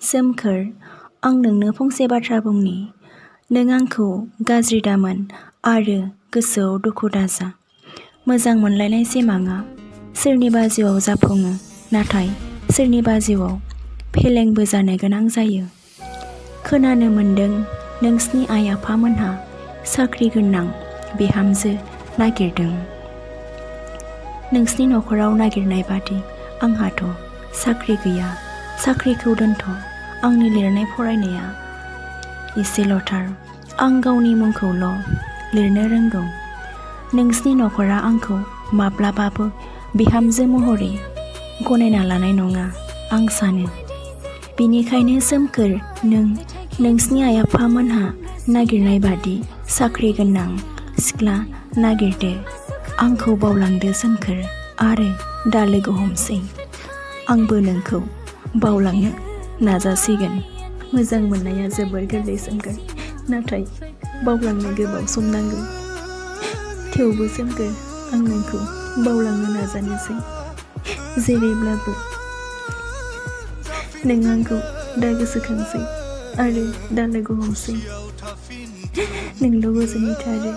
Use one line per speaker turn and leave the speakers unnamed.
सोमखोर, आं नोंनो फंसे बाथ्रा बुंनि। नों आंखौ गाज्रि दामोन आरो गोसोआव दुखु दाजा। मोजां मोनलायनाय सिमांआ सोरनिबा जिउआव जाफुङो, नाथाय सोरनिबा जिउआव फेलेंबो जानो गोनां जायो। खोनानो मोनदों नोंसिनि आइ आफामोनहा साख्रि गोनां बिहामजो नागिरदों। नोंसिनि नखराव नागिरनाय बादि आंहाथ' साख्रि गैया। साख्रिखौ दोनथ', आंनि लिरनाय फरायनाया एसेल'थार। आं गावनि मुंखौल' लिरनो रोंगौ। नोंसिनि नखरा आंखौ माब्लाबाबो बिहामजो महरै गनायना लानाय नङा आं सानो। बेनिखायनो सोमखोर, नों नोंसिनि आइ आफामोनहा नागिरनाय बादि साख्रि गोनां सिख्ला नागिरदो। आंखौ बावलांदो सोमखोर, आरो दा लोगो हमसै। आंबो नोंखौ बावलांनो नाजासिगोन। मोजां मोननाया जोबोर गोरलै सोमखोर, नाथाय बावलांनो गोबाव सम नांगौ। थेवबो सोमखोर, आं नोंखौ बावलांनो नाजानोसै। जेरैब्लाबो नों आंखौ दा गोसोखांसै आरो दा लोगो हमसै। नोंल' गोजोनै थादो।